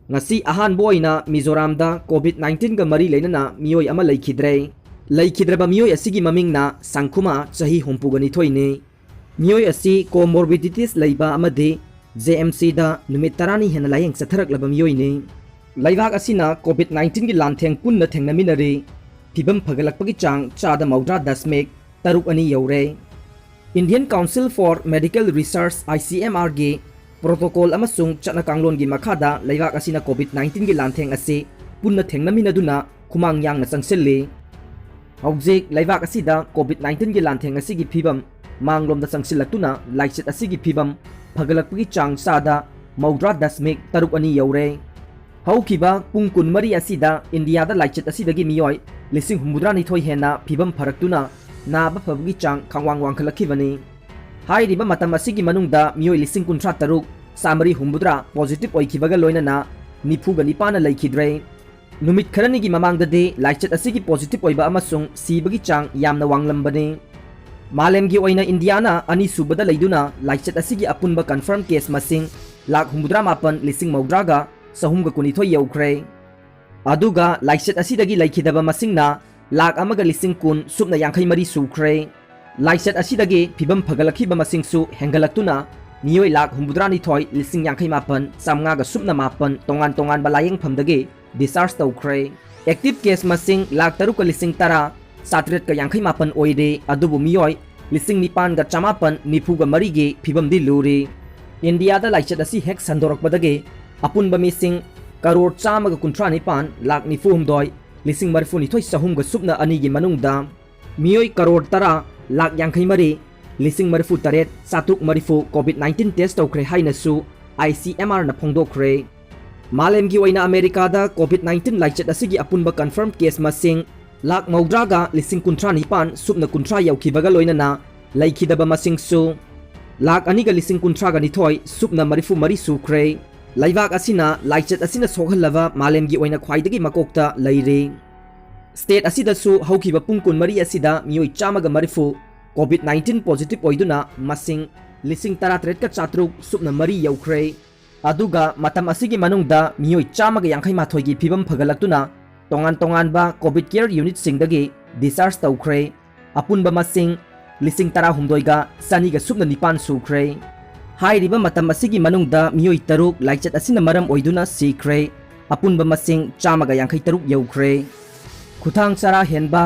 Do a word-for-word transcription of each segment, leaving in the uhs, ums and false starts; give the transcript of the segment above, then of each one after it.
ꯉꯁꯤ ꯑꯍꯥꯟꯕ ꯑꯣꯏꯅ ꯃꯤꯖꯣꯔꯥꯝꯗ COVID nineteen ꯒ ꯃꯔꯤ ꯂꯩꯅꯅ ꯃꯤꯑꯣꯏ ꯑꯃ ꯂꯩꯈꯤꯗ꯭ꯔꯦ꯫ ꯂꯩꯈꯤꯗ꯭ꯔꯕ ꯃꯤꯑꯣꯏ ꯑꯁꯤꯒꯤ ꯃꯃꯤꯡꯅ ꯁꯪꯈꯨꯃꯥ, ꯆꯍꯤ ꯍꯨꯝꯐꯨꯒ ꯅꯤꯊꯣꯏꯅꯤ꯫ ꯃꯤꯑꯣꯏ ꯑꯁꯤ comorbidities ꯂꯩꯕ ꯑꯃꯗꯤ JMC ꯗ ꯅꯨꯃꯤꯠ ꯇꯔꯥꯅꯤ ꯍꯦꯟꯅ ꯂꯥꯌꯦꯡ ꯆꯠꯊꯔꯛꯂꯕ ꯃꯤꯑꯣꯏꯅꯤ꯫ ꯂꯩꯕꯥꯛ ꯑꯁꯤꯅ COVID nineteen ꯒꯤ ꯂꯥꯟꯊꯦꯡ ꯄꯨꯟꯅ ꯊꯦꯡꯅꯃꯤꯟꯅꯔꯤ꯫ ꯐꯤꯕꯝ ꯐꯒꯠꯂꯛꯄꯒꯤ ꯆꯥꯡ ꯆꯥꯗ ꯃꯧꯗ꯭ꯔꯥ ꯗꯁꯃꯤꯛ ꯇꯔꯨꯛ ꯑꯅꯤ ꯌꯧꯔꯦ꯫ Indian Council for Medical Research, ICMR ꯒꯤ protocol ꯑꯃꯁꯨꯡ ꯆꯠꯅ ꯀꯥꯡꯂꯣꯟꯒꯤ ꯃꯈꯥꯗ ꯂꯩꯕꯥꯛ ꯑꯁꯤꯅ COVID nineteen ꯒꯤ ꯂꯥꯟꯊꯦꯡ ꯑꯁꯤ ꯄꯨꯟꯅ ꯊꯦꯡꯅꯃꯤꯟꯅꯗꯨꯅ ꯈꯨꯃꯥꯡ ꯌꯥꯡꯅ ꯆꯪꯁꯤꯜꯂꯤ꯫ ꯍꯧꯖꯤꯛ ꯂꯩꯕꯥꯛ ꯑꯁꯤꯗ COVID nineteen ꯒꯤ ꯂꯥꯟꯊꯦꯡ ꯑꯁꯤꯒꯤ ꯐꯤꯕꯝ ꯃꯥꯡꯂꯣꯝꯗ ꯆꯪꯁꯤꯜꯂꯛꯇꯨꯅ ꯂꯥꯏꯆꯠ ꯑꯁꯤꯒꯤ ꯐꯤꯕꯝ ꯐꯒꯠꯂꯛꯄꯒꯤ ꯆꯥꯡ ꯆꯥꯗ ꯃꯧꯗ꯭ꯔꯥ ꯗꯁꯃꯤꯛ ꯇꯔꯨꯛ ꯑꯅꯤ ꯌꯧꯔꯦ꯫ ꯍꯧꯈꯤꯕ ꯄꯨꯡ ꯀꯨꯟꯃꯔꯤ ꯑꯁꯤꯗ ꯏꯟꯗꯤꯌꯥꯗ ꯂꯥꯏꯆꯠ ꯑꯁꯤꯗꯒꯤ ꯃꯤꯑꯣꯏ ꯂꯤꯁꯤꯡ ꯍꯨꯝꯐꯨꯇꯔꯥꯅꯤꯊꯣꯏ ꯍꯦꯟꯅ ꯐꯤꯕꯝ ꯐꯔꯛꯇꯨꯅ ꯅꯥꯕ ꯐꯕꯒꯤ ꯆꯥꯡ ꯈꯪꯋꯥꯡ ꯋꯥꯡꯈꯠꯂꯛꯈꯤꯕꯅꯤ꯫ ꯍꯥꯏꯔꯤꯕ ꯃꯇꯝ ꯑꯁꯤꯒꯤ ꯃꯅꯨꯡꯗ ꯃꯤꯑꯣꯏ ꯂꯤꯁꯤꯡ ꯀꯨꯟꯊ꯭ꯔꯥ ꯇꯔꯨꯛ, ꯆꯥꯃꯔꯤ ꯍꯨꯝꯐꯨꯇꯔꯥ positive ꯑꯣꯏꯈꯤꯕꯒ ꯂꯣꯏꯅꯅ ꯅꯤꯐꯨꯒ ꯅꯤꯄꯥꯟꯅ ꯂꯩꯈꯤꯗ꯭ꯔꯦ꯫ ꯅꯨꯃꯤꯠ ꯈꯔꯅꯤꯒꯤ ꯃꯃꯥꯡꯗꯗꯤ ꯂꯥꯏꯆꯠ ꯑꯁꯤꯒꯤ positive ꯑꯣꯏꯕ ꯑꯃꯁꯨꯡ ꯁꯤꯕꯒꯤ ꯆꯥꯡ ꯌꯥꯝꯅ ꯋꯥꯡꯂꯝꯕꯅꯤ꯫ ꯃꯥꯂꯦꯝꯒꯤ ꯑꯣꯏꯅ ꯏꯟꯗꯤꯌꯥꯅ ꯑꯅꯤꯁꯨꯕꯗ ꯂꯩꯗꯨꯅ ꯂꯥꯏꯆꯠ ꯑꯁꯤꯒꯤ ꯑꯄꯨꯟꯕ confirm case ꯃꯁꯤꯡ ꯂꯥꯈ ꯍꯨꯝꯐꯨꯇꯔꯥ ꯃꯥꯄꯟ, ꯂꯤꯁꯤꯡ ꯃꯧꯗ꯭ꯔꯥꯒ ꯆꯍꯨꯝꯒ ꯀꯨꯟꯅꯤꯊꯣꯏ ꯌꯧꯈ꯭ꯔꯦ꯫ ꯑꯗꯨꯒ ꯂꯥꯏꯆꯠ ꯑꯁꯤꯗꯒꯤ ꯂꯩꯈꯤꯗꯕ ꯃꯁꯤꯡꯅ ꯂꯥꯈ ꯑꯃꯒ ꯂꯤꯁꯤꯡ ꯀꯨꯟ ꯁꯨꯞꯅ ꯌꯥꯡꯈꯩ ꯃꯔꯤ ꯁꯨꯈ꯭ꯔꯦ꯫ ꯂꯥꯏꯆꯠ ꯑꯁꯤꯗꯒꯤ ꯐꯤꯕꯝ ꯐꯒꯠꯂꯛꯈꯤꯕ ꯃꯁꯤꯡꯁꯨ ꯍꯦꯟꯒꯠꯂꯛꯇꯨꯅ ꯃꯤꯑꯣꯏ ꯂꯥꯈ ꯍꯨꯝꯐꯨꯇꯔꯥꯅꯤꯊꯣꯏ ꯂꯤꯁꯤꯡ ꯌꯥꯡꯈꯩ ꯃꯥꯄꯟ ꯆꯥꯃꯉꯥꯒ ꯁꯨꯞꯅ ꯃꯥꯄꯟ ꯇꯣꯉꯥꯟ ꯇꯣꯉꯥꯟꯕ ꯂꯥꯌꯦꯡꯐꯝꯗꯒꯤ discharge ꯇꯧꯈ꯭ꯔꯦ꯫ Active case ꯃꯁꯤꯡ ꯂꯥꯈ ꯇꯔꯨꯛꯀ ꯂꯤꯁꯤꯡ ꯇꯔꯥ ꯆꯥꯇ꯭ꯔꯦꯠꯀ ꯌꯥꯡꯈꯩ ꯃꯥꯄꯟ ꯑꯣꯏꯔꯦ, ꯑꯗꯨꯕꯨ ꯃꯤꯑꯣꯏ ꯂꯤꯁꯤꯡ ꯅꯤꯄꯥꯟꯒ ꯆꯃꯥꯄꯟ ꯅꯤꯐꯨꯒ ꯃꯔꯤꯒꯤ ꯐꯤꯕꯝꯗꯤ ꯂꯨꯔꯤ꯫ ꯏꯟꯗꯤꯌꯥꯗ ꯂꯥꯏꯆꯠ ꯑꯁꯤ ꯍꯦꯛ ꯁꯟꯗꯣꯔꯛꯄꯗꯒꯤ ꯑꯄꯨꯟꯕ ꯃꯤꯁꯤꯡ ꯀꯔꯣꯔ ꯆꯥꯝꯃꯒ ꯀꯨꯟꯊ꯭ꯔꯥ ꯅꯤꯄꯥꯟ ꯂꯥꯈ ꯅꯤꯐꯨ ꯍꯨꯝꯗꯣꯏ ꯂꯤꯁꯤꯡ ꯃꯔꯤꯐꯨ ꯅꯤꯊꯣꯏ ꯆꯍꯨꯝꯒ ꯁꯨꯞꯅ ꯑꯅꯤꯒꯤ ꯃꯅꯨꯡꯗ ꯃꯤꯑꯣꯏ ꯀꯔꯣꯔ ꯇꯔꯥ ꯂꯥꯈ ꯌꯥꯡꯈꯩ ꯃꯔꯤ ꯂꯤꯁꯤꯡ ꯃꯔꯤꯐꯨ ꯇꯔꯦꯠ ꯆꯥꯇ꯭ꯔꯨꯛ ꯃꯔꯤꯐꯨ COVID nineteen test ꯇꯧꯈ꯭ꯔꯦ ꯍꯥꯏꯅꯁꯨ ICMR ꯅ ꯐꯣꯡꯗꯣꯛꯈ꯭ꯔꯦ꯫ ꯃꯥꯂꯦꯝꯒꯤ ꯑꯣꯏꯅ ꯑꯃꯦꯔꯤꯀꯥꯗ COVID nineteen ꯂꯥꯏꯆꯠ ꯑꯁꯤꯒꯤ ꯑꯄꯨꯟꯕ confirm case ꯃꯁꯤꯡ ꯂꯥꯈ ꯃꯧꯗ꯭ꯔꯥꯒ ꯂꯤꯁꯤꯡ ꯀꯨꯟꯊ꯭ꯔꯥ ꯅꯤꯄꯥꯟ ꯁꯨꯞꯅ ꯀꯨꯟꯊ꯭ꯔꯥ ꯌꯧꯈꯤꯕꯒ ꯂꯣꯏꯅꯅ ꯂꯩꯈꯤꯗꯕ ꯃꯁꯤꯡꯁꯨ ꯂꯥꯈ ꯑꯅꯤꯒ ꯂꯤꯁꯤꯡ ꯀꯨꯟꯊ꯭ꯔꯥꯒ ꯅꯤꯊꯣꯏ ꯁꯨꯞꯅ ꯃꯔꯤꯐꯨ ꯃꯔꯤ ꯁꯨꯈ꯭ꯔꯦ꯫ ꯂꯩꯕꯥꯛ ꯑꯁꯤꯅ ꯂꯥꯏꯆꯠ ꯑꯁꯤꯅ ꯁꯣꯛꯍꯜꯂꯕ ꯃꯥꯂꯦꯝꯒꯤ ꯑꯣꯏꯅ ꯈ꯭ꯋꯥꯏꯗꯒꯤ ꯃꯀꯣꯛꯇ ꯂꯩꯔꯤ꯫ State ꯑꯁꯤꯗꯁꯨ ꯍꯧꯈꯤꯕ ꯄꯨꯡ ꯀꯨꯟꯃꯔꯤ ꯑꯁꯤꯗ ꯃꯤꯑꯣꯏ ꯆꯥꯝꯃꯒ ꯃꯔꯤꯐꯨ COVID nineteen positive ꯑꯣꯏꯗꯨꯅ ꯃꯁꯤꯡ ꯂꯤꯁꯤꯡ ꯇꯔꯥꯇꯔꯦꯠꯀ ꯆꯥꯇ꯭ꯔꯨꯛ ꯁꯨꯞꯅ ꯃꯔꯤ ꯌꯧꯈ꯭ꯔꯦ꯫ ꯑꯗꯨꯒ ꯃꯇꯝ ꯑꯁꯤꯒꯤ ꯃꯅꯨꯡꯗ ꯃꯤꯑꯣꯏ ꯆꯥꯝꯃꯒ ꯌꯥꯡꯈꯩ ꯃꯥꯊꯣꯏꯒꯤ ꯐꯤꯕꯝ ꯐꯒꯠꯂꯛꯇꯨꯅ ꯇꯣꯉꯥꯟ ꯇꯣꯉꯥꯟꯕ COVID care unitꯁꯤꯡꯗꯒꯤ discharge ꯇꯧꯈ꯭ꯔꯦ꯫ ꯑꯄꯨꯟꯕ ꯃꯁꯤꯡ ꯂꯤꯁꯤꯡ ꯇꯔꯥꯍꯨꯝꯗꯣꯏꯒ ꯆꯅꯤꯒ ꯁꯨꯞꯅ ꯅꯤꯄꯥꯟ ꯁꯨꯈ꯭ꯔꯦ꯫ ꯍꯥꯏꯔꯤꯕ ꯃꯇꯝ ꯑꯁꯤꯒꯤ ꯃꯅꯨꯡꯗ ꯃꯤꯑꯣꯏ ꯇꯔꯨꯛ ꯂꯥꯏꯆꯠ ꯑꯁꯤꯅ ꯃꯔꯝ ꯑꯣꯏꯗꯨꯅ ꯁꯤꯈ꯭ꯔꯦ꯫ ꯑꯄꯨꯟꯕ ꯃꯁꯤꯡ ꯆꯥꯝꯃꯒ ꯌꯥꯡꯈꯩ ꯇꯔꯨꯛ ꯌꯧꯈ꯭ꯔꯦ꯫ ꯈꯨꯊꯥꯡ ꯆꯔꯥ ꯍꯦꯟꯕ꯫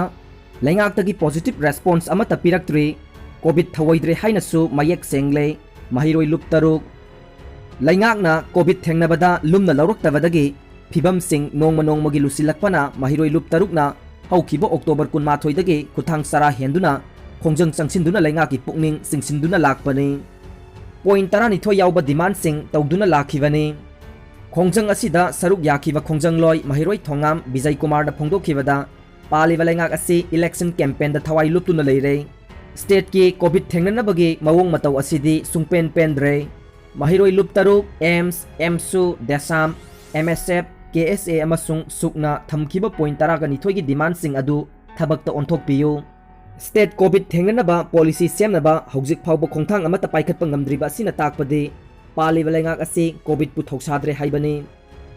ꯂꯩꯉꯥꯛꯇꯒꯤ positive response ꯑꯃꯠꯇ ꯄꯤꯔꯛꯇ꯭ꯔꯤ꯫ COVID ꯊꯧꯑꯣꯏꯗ꯭ꯔꯦ ꯍꯥꯏꯅꯁꯨ ꯃꯌꯦꯛ ꯁꯦꯡꯂꯦ꯫ ꯃꯍꯩꯔꯣꯏ ꯂꯨꯞ ꯇꯔꯨꯛ꯫ ꯂꯩꯉꯥꯛꯅ COVID ꯊꯦꯡꯅꯕꯗ ꯂꯨꯝꯅ ꯂꯧꯔꯛꯇꯕꯗꯒꯤ ꯐꯤꯕꯝꯁꯤꯡ ꯅꯣꯡꯃ ꯅꯣꯡꯃꯒꯤ ꯂꯨꯁꯤꯜꯂꯛꯄꯅ ꯃꯍꯩꯔꯣꯏ ꯂꯨꯞ ꯇꯔꯨꯛꯅ ꯍꯧꯈꯤꯕ October ꯀꯨꯟꯃꯥꯊꯣꯏꯗꯒꯤ ꯈꯨꯊꯥꯡ ꯆꯔꯥ ꯍꯦꯟꯗꯨꯅ ꯈꯣꯡꯖꯪ ꯆꯪꯁꯤꯟꯗꯨꯅ ꯂꯩꯉꯥꯛꯀꯤ ꯄꯨꯛꯅꯤꯡ ꯆꯤꯡꯁꯤꯟꯗꯨꯅ ꯂꯥꯛꯄꯅꯤ꯫ Point ꯇꯔꯥꯅꯤꯊꯣꯏ ꯌꯥꯎꯕ demandꯁꯤꯡ ꯇꯧꯗꯨꯅ ꯂꯥꯛꯈꯤꯕꯅꯤ꯫ ꯈꯣꯡꯖꯪ ꯑꯁꯤꯗ ꯁꯔꯨꯛ ꯌꯥꯈꯤꯕ ꯈꯣꯡꯖꯪꯂꯣꯏ ꯃꯍꯩꯔꯣꯏ ꯊꯣꯉꯥꯝ ꯕꯤꯖꯩ ꯀꯨꯃꯥꯔꯅ ꯐꯣꯡꯗꯣꯛꯈꯤꯕꯗ, ꯄꯥꯜꯂꯤꯕ ꯂꯩꯉꯥꯛ ꯑꯁꯤ election campaignꯗ ꯊꯋꯥꯏ ꯂꯨꯞꯇꯨꯅ ꯂꯩꯔꯦ꯫ Stateꯀꯤ COVID ꯊꯦꯡꯅꯅꯕꯒꯤ ꯃꯑꯣꯡ ꯃꯇꯧ ꯑꯁꯤꯗꯤ ꯁꯨꯡꯄꯦꯟ ꯄꯦꯟꯗ꯭ꯔꯦ꯫ ꯃꯍꯩꯔꯣꯏ ꯂꯨꯞ ꯇꯔꯨꯛ AIIMS, AMSU, DESAM, MSF, KSA ꯑꯃꯁꯨꯡ ꯁꯨꯛꯅ ꯊꯝꯈꯤꯕ point ꯇꯔꯥꯒ ꯅꯤꯊꯣꯏꯒꯤ demandꯁꯤꯡ ꯑꯗꯨ ꯊꯕꯛꯇ ꯑꯣꯟꯊꯣꯛꯄꯤꯌꯨ꯫ State COVID ꯊꯦꯡꯅꯅꯕ policy ꯁꯦꯝꯅꯕ ꯍꯧꯖꯤꯛ ꯐꯥꯎꯕ ꯈꯣꯡꯊꯥꯡ ꯑꯃꯠꯇ ꯄꯥꯏꯈꯠꯄ ꯉꯝꯗ꯭ꯔꯤꯕ ꯑꯁꯤꯅ ꯇꯥꯛꯄꯗꯤ ꯄꯥꯜꯂꯤꯕ ꯂꯩꯉꯥꯛ ꯑꯁꯤ COVIDꯄꯨ ꯊꯧꯁꯥꯗ꯭ꯔꯦ ꯍꯥꯏꯕꯅꯤ꯫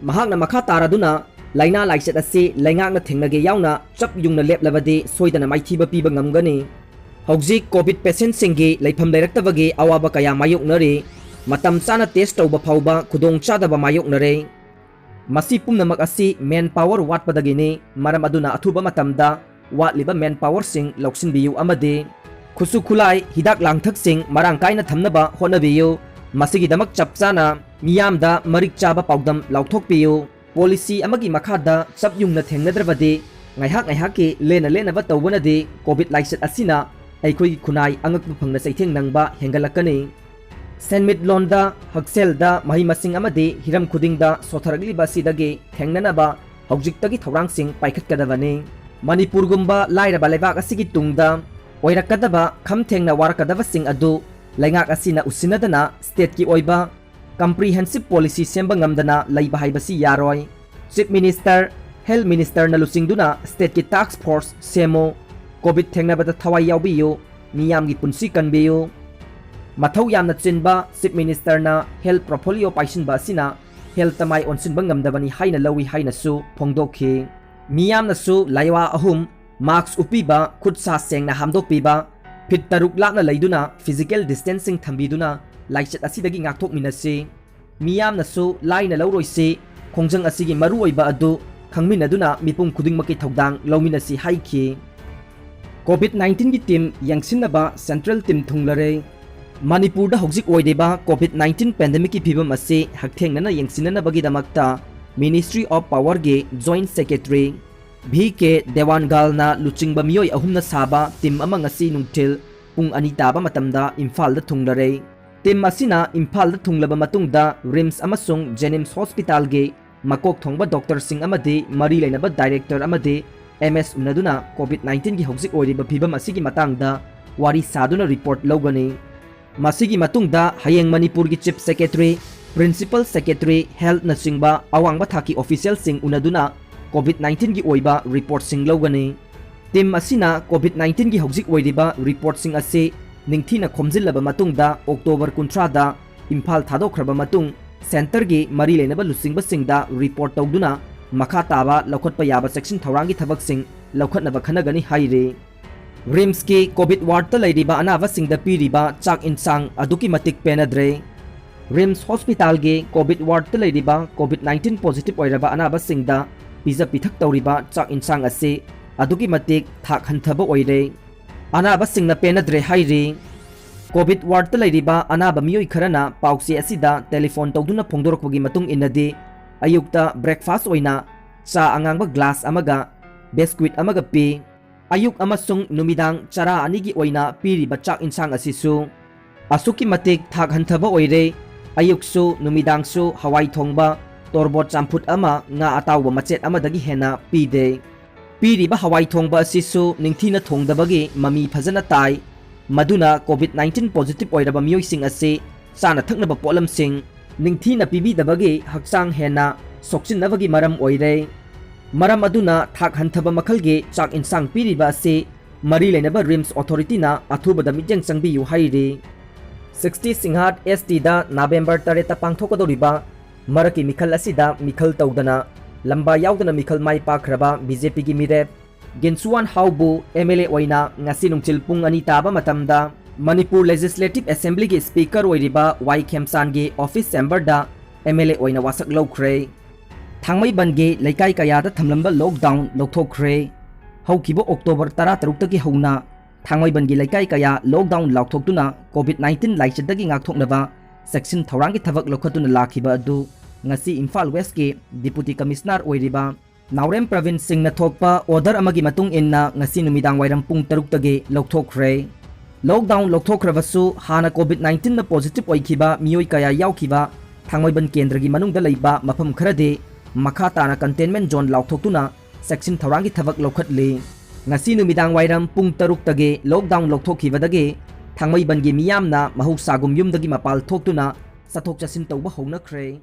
ꯃꯍꯥꯛꯅ ꯃꯈꯥ ꯇꯥꯔꯗꯨꯅ ꯂꯥꯏꯅꯥ ꯂꯥꯏꯆꯠ ꯑꯁꯤ ꯂꯩꯉꯥꯛꯅ ꯊꯦꯡꯅꯒꯦ ꯌꯥꯎꯅ ꯆꯞ ꯌꯨꯡꯅ ꯂꯦꯞꯂꯕꯗꯤ ꯁꯣꯏꯗꯅ ꯃꯥꯏꯊꯤꯕ ꯄꯤꯕ ꯉꯝꯒꯅꯤ꯫ ꯍꯧꯖꯤꯛ COVID patientꯁꯤꯡꯒꯤ ꯂꯩꯐꯝ ꯂꯩꯔꯛꯇꯕꯒꯤ ꯑꯋꯥꯕ ꯀꯌꯥ ꯃꯥꯌꯣꯛꯅꯔꯤ꯫ ꯃꯇꯝ ꯆꯥꯅ test ꯇꯧꯕ ꯐꯥꯎꯕ ꯈꯨꯗꯣꯡ ꯆꯥꯗꯕ ꯃꯥꯌꯣꯛꯅꯔꯦ꯫ ꯃꯁꯤ ꯄꯨꯝꯅꯃꯛ ꯑꯁꯤ manpower ꯋꯥꯠꯄꯗꯒꯤꯅꯤ꯫ ꯃꯔꯝ ꯑꯗꯨꯅ ꯑꯊꯨꯕ ꯃꯇꯝꯗ ꯋꯥꯠꯂꯤꯕ manpowerꯁꯤꯡ ꯂꯧꯁꯤꯟꯕꯤꯌꯨ ꯑꯃꯗꯤ ꯈꯨꯠꯁꯨ ꯈꯨꯠꯂꯥꯏ, ꯍꯤꯗꯥꯛ ꯂꯥꯡꯊꯛꯁꯤꯡ ꯃꯔꯥꯡ ꯀꯥꯏꯅ ꯊꯝꯅꯕ ꯍꯣꯠꯅꯕꯤꯌꯨ꯫ ꯃꯁꯤꯒꯤꯗꯃꯛ ꯆꯞ ꯆꯥꯅ ꯃꯤꯌꯥꯝꯗ ꯃꯔꯤꯛ ꯆꯥꯕ ꯄꯥꯎꯗꯝ ꯂꯥꯎꯊꯣꯛꯄꯤꯌꯨ꯫ Policy ꯑꯃꯒꯤ ꯃꯈꯥꯗ ꯆꯞ ꯌꯨꯡꯅ ꯊꯦꯡꯅꯗ꯭ꯔꯕꯗꯤ ꯉꯥꯏꯍꯥꯛ ꯉꯥꯏꯍꯥꯛꯀꯤ ꯂꯦꯟꯅ ꯂꯦꯟꯅꯕ ꯇꯧꯕꯅꯗꯤ COVID ꯂꯥꯏꯆꯠ ꯑꯁꯤꯅ ꯑꯩꯈꯣꯏꯒꯤ ꯈꯨꯟꯅꯥꯏ ꯑꯉꯛꯄ ꯐꯪꯅ ꯆꯩꯊꯦꯡ ꯅꯪꯕ ꯍꯦꯟꯒꯠꯂꯛꯀꯅꯤ꯫ ꯁꯦꯟꯃꯤꯠꯂꯣꯟꯗ, ꯍꯛꯁꯦꯜꯗ, ꯃꯍꯩ ꯃꯁꯤꯡ ꯑꯃꯗꯤ ꯍꯤꯔꯝ ꯈꯨꯗꯤꯡꯗ ꯁꯣꯊꯔꯛꯂꯤꯕ ꯑꯁꯤꯗꯒꯤ ꯊꯦꯡꯅꯅꯕ ꯍꯧꯖꯤꯛꯇꯒꯤ ꯊꯧꯔꯥꯡꯁꯤꯡ ꯄꯥꯏꯈꯠꯀꯗꯕꯅꯤ꯫ ꯃꯅꯤꯄꯨꯔꯒꯨꯝꯕ ꯂꯥꯏꯔꯕ ꯂꯩꯕꯥꯛ ꯑꯁꯤꯒꯤ ꯇꯨꯡꯗ ꯑꯣꯏꯔꯛꯀꯗꯕ ꯈꯝ ꯊꯦꯡꯅ ꯋꯥꯔꯛꯀꯗꯕꯁꯤꯡ ꯑꯗꯨ ꯂꯩꯉꯥꯛ ꯑꯁꯤꯅ ꯎꯁꯤꯟꯅꯗꯅ stateꯀꯤ ꯑꯣꯏꯕ comprehensive policy ꯁꯦꯝꯕ ꯉꯝꯗꯅ ꯂꯩꯕ ꯍꯥꯏꯕꯁꯤ ꯌꯥꯔꯣꯏ꯫ Chief Minister, Health Ministerꯅ ꯂꯨꯆꯤꯡꯗꯨꯅ stateꯀꯤ task force ꯁꯦꯝꯃꯨ꯫ COVID ꯊꯦꯡꯅꯕꯗ ꯊꯋꯥꯏ ꯌꯥꯎꯕꯤꯌꯨ꯫ ꯃꯤꯌꯥꯝꯒꯤ ꯄꯨꯟꯁꯤ ꯀꯟꯕꯤꯌꯨ꯫ ꯃꯊꯧ ꯌꯥꯝꯅ ꯆꯤꯟꯕ Chief Ministerꯅ health portfolio ꯄꯥꯏꯁꯤꯟꯕ ꯑꯁꯤꯅ healthꯇ ꯃꯥꯏ ꯑꯣꯟꯁꯤꯟꯕ ꯉꯝꯗꯕꯅꯤ ꯍꯥꯏꯅ ꯂꯧꯏ ꯍꯥꯏꯅꯁꯨ ꯐꯣꯡꯗꯣꯛꯈꯤ꯫ ꯃꯤꯌꯥꯝꯅꯁꯨ ꯂꯥꯏꯋꯥ ꯑꯍꯨꯝ, mask ꯎꯞꯄꯤꯕ, ꯈꯨꯠ ꯁꯥ ꯁꯦꯡꯅ ꯍꯥꯝꯗꯣꯛꯄꯤꯕ, feet ꯇꯔꯨꯛ ꯂꯥꯞꯅ ꯂꯩꯗꯨꯅ physical distancing ꯊꯝꯕꯤꯗꯨꯅ ꯂꯥꯏꯆꯠ ꯑꯁꯤꯗꯒꯤ ꯉꯥꯛꯊꯣꯛꯃꯤꯟꯅꯁꯤ꯫ ꯃꯤꯌꯥꯝꯅꯁꯨ ꯂꯥꯏꯅ ꯂꯧꯔꯣꯏꯁꯤ, ꯈꯣꯡꯖꯪ ꯑꯁꯤꯒꯤ ꯃꯔꯨꯑꯣꯏꯕ ꯑꯗꯨ ꯈꯪꯃꯤꯟꯅꯗꯨꯅ ꯃꯤꯄꯨꯝ ꯈꯨꯗꯤꯡꯃꯛꯀꯤ ꯊꯧꯗꯥꯡ ꯂꯧꯃꯤꯟꯅꯁꯤ ꯍꯥꯏꯈꯤ꯫ COVID nineteenꯒꯤ team ꯌꯦꯡꯁꯤꯟꯅꯕ central team ꯊꯨꯡꯂꯔꯦ꯫ ꯃꯅꯤꯄꯨꯔꯗ ꯍꯧꯖꯤꯛ ꯑꯣꯏꯔꯤꯕ COVID nineteen pandemicꯀꯤ ꯐꯤꯕꯝ ꯑꯁꯤ ꯍꯛꯊꯦꯡꯅꯅ ꯌꯦꯡꯁꯤꯟꯅꯅꯕꯒꯤꯗꯃꯛꯇ Ministry of Powerꯒꯤ Joint Secretary V K ꯗꯦꯋꯥꯟꯒꯥꯜꯅ ꯂꯨꯆꯤꯡꯕ ꯃꯤꯑꯣꯏ ꯑꯍꯨꯝꯅ ꯁꯥꯕ team ꯑꯃ ꯉꯁꯤ ꯅꯨꯡꯊꯤꯜ ꯄꯨꯡ ꯑꯅꯤ ꯇꯥꯕ ꯃꯇꯝꯗ ꯏꯝꯐꯥꯜꯗ ꯊꯨꯡꯂꯔꯦ꯫ Team ꯑꯁꯤꯅ ꯏꯝꯐꯥꯜꯗ ꯊꯨꯡꯂꯕ ꯃꯇꯨꯡꯗ RIMS ꯑꯃꯁꯨꯡ JNIMS hospitalꯒꯤ ꯃꯀꯣꯛ ꯊꯣꯡꯕ doctorꯁꯤꯡ ꯑꯃꯗꯤ ꯃꯔꯤ ꯂꯩꯅꯕ director ꯑꯃꯗꯤ MS ꯎꯅꯗꯨꯅ COVID nineteenꯒꯤ ꯍꯧꯖꯤꯛ ꯑꯣꯏꯔꯤꯕ ꯐꯤꯕꯝ ꯑꯁꯤꯒꯤ ꯃꯇꯥꯡꯗ ꯋꯥꯔꯤ ꯁꯥꯗꯨꯅ report ꯂꯧꯒꯅꯤ꯫ ꯃꯁꯤꯒꯤ ꯃꯇꯨꯡꯗ ꯍꯌꯦꯡ ꯃꯅꯤꯄꯨꯔꯒꯤ Chief Secretary, Principal Secretary, Healthꯅꯆꯤꯡꯕ ꯑꯋꯥꯡꯕ ꯊꯥꯛꯀꯤ officialꯁꯤꯡ ꯎꯅꯗꯨꯅ COVID nineteenꯒꯤ ꯑꯣꯏꯕ reportꯁꯤꯡ ꯂꯧꯒꯅꯤ꯫ Team ꯑꯁꯤꯅ COVID nineteenꯒꯤ ꯍꯧꯖꯤꯛ ꯑꯣꯏꯔꯤꯕ reportꯁꯤꯡ ꯑꯁꯤ ꯅꯤꯡꯊꯤꯅ ꯈꯣꯝꯖꯤꯜꯂꯕ ꯃꯇꯨꯡꯗ October ꯀꯨꯟꯊ꯭ꯔꯥꯗ ꯏꯝꯐꯥꯜ ꯊꯥꯗꯣꯛꯈ꯭ꯔꯕ ꯃꯇꯨꯡ centreꯒꯤ ꯃꯔꯤ ꯂꯩꯅꯕ ꯂꯨꯆꯤꯡꯕꯁꯤꯡꯗ report ꯇꯧꯗꯨꯅ ꯃꯈꯥ ꯇꯥꯕ ꯂꯧꯈꯠꯄ ꯌꯥꯕ ꯆꯦꯛꯁꯤꯟ ꯊꯧꯔꯥꯡꯒꯤ ꯊꯕꯛꯁꯤꯡ ꯂꯧꯈꯠꯅꯕ ꯈꯟꯅꯒꯅꯤ ꯍꯥꯏꯔꯤ꯫ RIMSꯀꯤ COVID wardꯇ ꯂꯩꯔꯤꯕ ꯑꯅꯥꯕꯁꯤꯡꯗ ꯄꯤꯔꯤꯕ ꯆꯥꯛ ꯏꯟꯁꯥꯡ ꯑꯗꯨꯛꯀꯤ ꯃꯇꯤꯛ ꯄꯦꯟꯅꯗ꯭ꯔꯦ꯫ RIMS hospitalꯒꯤ COVID wardꯇ ꯂꯩꯔꯤꯕ COVID nineteen positive ꯑꯣꯏꯔꯕ ꯑꯅꯥꯕꯁꯤꯡꯗ ꯄꯤꯖ ꯄꯤꯊꯛ ꯇꯧꯔꯤꯕ ꯆꯥꯛ ꯏꯟꯁꯥꯡ ꯑꯁꯤ ꯑꯗꯨꯛꯀꯤ ꯃꯇꯤꯛ ꯊꯥꯛ ꯍꯟꯊꯕ ꯑꯣꯏꯔꯦ꯫ ꯑꯅꯥꯕꯁꯤꯡꯅ ꯄꯦꯟꯅꯗ꯭ꯔꯦ ꯍꯥꯏꯔꯤ꯫ COVID wardꯇ ꯂꯩꯔꯤꯕ ꯑꯅꯥꯕ ꯃꯤꯑꯣꯏ ꯈꯔꯅ ꯄꯥꯎꯆꯦ ꯑꯁꯤꯗ telephone ꯇꯧꯗꯨꯅ ꯐꯣꯡꯗꯣꯔꯛꯄꯒꯤ ꯃꯇꯨꯡ ꯏꯟꯅꯗꯤ, ꯑꯌꯨꯛꯇ breakfast ꯑꯣꯏꯅ ꯆꯥ ꯑꯉꯥꯡꯕ glass ꯑꯃꯒ biscuit ꯑꯃꯒ ꯄꯤ꯫ ꯑꯌꯨꯛ ꯑꯃꯁꯨꯡ ꯅꯨꯃꯤꯗꯥꯡ ꯆꯔꯥ ꯑꯅꯤꯒꯤ ꯑꯣꯏꯅ ꯄꯤꯔꯤꯕ ꯆꯥꯛ ꯏꯟꯁꯥꯡ ꯑꯁꯤꯁꯨ ꯑꯁꯨꯛꯀꯤ ꯃꯇꯤꯛ ꯊꯥꯛ ꯍꯟꯊꯕ ꯑꯣꯏꯔꯦ꯫ ꯑꯌꯨꯛꯁꯨ ꯅꯨꯃꯤꯗꯥꯡꯁꯨ ꯍꯋꯥꯏ ꯊꯣꯡꯕ, ꯇꯣꯔꯕꯣꯠ ꯆꯝꯐꯨꯠ ꯑꯃ, ꯉꯥ ꯑꯇꯥꯎꯕ ꯃꯆꯦꯠ ꯑꯃꯗꯒꯤ ꯍꯦꯟꯅ ꯄꯤꯗꯦ꯫ ꯄꯤꯔꯤꯕ ꯍꯋꯥꯏ ꯊꯣꯡꯕ ꯑꯁꯤꯁꯨ ꯅꯤꯡꯊꯤꯅ ꯊꯣꯡꯗꯕꯒꯤ ꯃꯃꯤ ꯐꯖꯅ ꯇꯥꯏ꯫ ꯃꯗꯨꯅ COVID nineteen positive ꯑꯣꯏꯔꯕ ꯃꯤꯑꯣꯏꯁꯤꯡ ꯑꯁꯤ ꯆꯥꯅ ꯊꯛꯅꯕ ꯄꯣꯠꯂꯝꯁꯤꯡ ꯅꯤꯡꯊꯤꯅ ꯄꯤꯕꯤꯗꯕꯒꯤ ꯍꯛꯆꯥꯡ ꯍꯦꯟꯅ ꯁꯣꯛꯆꯤꯟꯅꯕꯒꯤ ꯃꯔꯝ ꯑꯣꯏꯔꯦ꯫ ꯃꯔꯝ ꯑꯗꯨꯅ ꯊꯥꯛ ꯍꯟꯊꯕ ꯃꯈꯜꯒꯤ ꯆꯥꯛ ꯏꯟꯁꯥꯡ ꯄꯤꯔꯤꯕ ꯑꯁꯤ ꯃꯔꯤ ꯂꯩꯅꯕ RIMS authorityꯅ ꯑꯊꯨꯕꯗ ꯃꯤꯠꯌꯦꯡ ꯆꯪꯕꯤꯌꯨ ꯍꯥꯏꯔꯤ꯫ ꯁꯤꯛꯁꯇꯤ ꯁꯤꯡꯍꯥꯠ ꯑꯦꯁ ꯇꯤꯗ ꯅꯕꯦꯝꯕꯔ ꯇꯔꯦꯠꯇ ꯄꯥꯡꯊꯣꯛꯀꯗꯧꯔꯤꯕ ꯃꯔꯛꯀꯤ ꯃꯤꯈꯜ ꯑꯁꯤꯗ ꯃꯤꯈꯜ ꯇꯧꯗꯅ ꯂꯝꯕꯥ ꯌꯥꯎꯗꯅ ꯃꯤꯈꯜ ꯃꯥꯏ ꯄꯥꯛꯈ꯭ꯔꯕ ꯕꯤ ꯖꯦ ꯄꯤꯒꯤ ꯃꯤꯔꯦꯞ ꯒꯤꯟꯁꯨꯋꯥꯟ ꯍꯥꯎꯕꯨ ꯑꯦꯝ ꯑꯦꯜ ꯑꯦ ꯑꯣꯏꯅ ꯉꯁꯤ ꯅꯨꯡꯊꯤꯜ ꯄꯨꯡ ꯑꯅꯤ ꯇꯥꯕ ꯃꯇꯝꯗ ꯃꯅꯤꯄꯨꯔ ꯂꯦꯖꯤꯁꯂꯦꯇꯤꯚ ꯑꯦꯁꯦꯝꯕ꯭ꯂꯤꯒꯤ ꯁ꯭ꯄꯤꯀꯔ ꯑꯣꯏꯔꯤꯕ ꯋꯥꯏ ꯈꯦꯝꯆꯥꯟꯒꯤ ꯑꯣꯐꯤꯁ ꯆꯦꯝꯕꯔꯗ ꯑꯦꯝ ꯑꯦꯜ ꯑꯦ ꯑꯣꯏꯅ ꯋꯥꯁꯛ ꯂꯧꯈ꯭ꯔꯦ꯫ ꯊꯥꯡꯃꯩꯕꯟꯒꯤ ꯂꯩꯀꯥꯏ ꯀꯌꯥꯗ ꯊꯝꯂꯝꯕ ꯂꯣꯛꯗꯥꯎꯟ ꯂꯧꯊꯣꯛꯈ꯭ꯔꯦ꯫ ꯍꯧꯈꯤꯕ ꯑꯣꯛꯇꯣꯕꯔ ꯇꯔꯥꯇꯔꯨꯛꯇꯒꯤ ꯍꯧꯅ ꯊꯥꯡꯃꯩꯕꯟꯒꯤ ꯂꯩꯀꯥꯏ ꯀꯌꯥ ꯂꯣꯛꯗꯥꯎꯟ ꯂꯥꯎꯊꯣꯛꯇꯨꯅ ꯀꯣꯚꯤꯗ ꯅꯥꯏꯟꯇꯤꯟ ꯂꯥꯏꯆꯠꯇꯒꯤ ꯉꯥꯛꯊꯣꯛꯅꯕ ꯆꯦꯛꯁꯤꯟ ꯊꯧꯔꯥꯡꯒꯤ ꯊꯕꯛ ꯂꯧꯈꯠꯇꯨꯅ ꯂꯥꯛꯈꯤꯕ ꯑꯗꯨ ꯉꯁꯤ ꯏꯝꯐꯥꯜ ꯋꯦꯁꯀꯤ ꯗꯤꯄꯨꯇꯤ ꯀꯃꯤꯁꯅꯔ ꯑꯣꯏꯔꯤꯕ ꯅꯥꯎꯔꯦꯝ ꯄ꯭ꯔꯕꯤꯟ ꯁꯤꯡꯅ ꯊꯣꯛꯄ ꯑꯣꯔꯗꯔ ꯑꯃꯒꯤ ꯃꯇꯨꯡ ꯏꯟꯅ ꯉꯁꯤ ꯅꯨꯃꯤꯗꯥꯡ ꯋꯥꯏꯔꯝ ꯄꯨꯡ ꯇꯔꯨꯛꯇꯒꯤ ꯂꯧꯊꯣꯛꯈ꯭ꯔꯦ꯫ ꯂꯣꯛꯗꯥꯎꯟ ꯂꯧꯊꯣꯛꯈ꯭ꯔꯕꯁꯨ ꯍꯥꯟꯅ ꯀꯣꯚꯤꯗ ꯅꯥꯏꯟꯇꯤꯟꯅ ꯄꯣꯖꯤꯇꯤꯚ ꯑꯣꯏꯈꯤꯕ ꯃꯤꯑꯣꯏ ꯀꯌꯥ ꯌꯥꯎꯈꯤꯕ ꯊꯥꯡꯃꯩꯕꯟ ꯀꯦꯟꯗ꯭ꯔꯒꯤ ꯃꯅꯨꯡꯗ ꯂꯩꯕ ꯃꯐꯝ ꯈꯔꯗꯤ ꯃꯈꯥ ꯇꯥꯅ ꯀꯟꯇꯦꯟꯃꯦꯟ ꯖꯣꯟ ꯂꯥꯎꯊꯣꯛꯇꯨꯅ ꯆꯦꯛꯁꯤꯟ ꯊꯧꯔꯥꯡꯒꯤ ꯊꯕꯛ ꯂꯧꯈꯠꯂꯤ꯫ ꯉꯁꯤ ꯅꯨꯃꯤꯗꯥꯡ ꯋꯥꯏꯔꯝ ꯄꯨꯡ ꯇꯔꯨꯛꯇꯒꯤ ꯂꯣꯛꯗꯥꯎꯟ ꯂꯧꯊꯣꯛꯈꯤꯕꯗꯒꯤ ꯊꯥꯡꯃꯩꯕꯟꯒꯤ ꯃꯤꯌꯥꯝꯅ ꯃꯍꯧꯁꯥꯒꯨꯝ ꯌꯨꯝꯗꯒꯤ ꯃꯄꯥꯜ ꯊꯣꯛꯇꯨꯅ ꯆꯠꯊꯣꯛ ꯆꯠꯁꯤꯟ ꯇꯧꯕ ꯍꯧꯅꯈ꯭ꯔꯦ꯫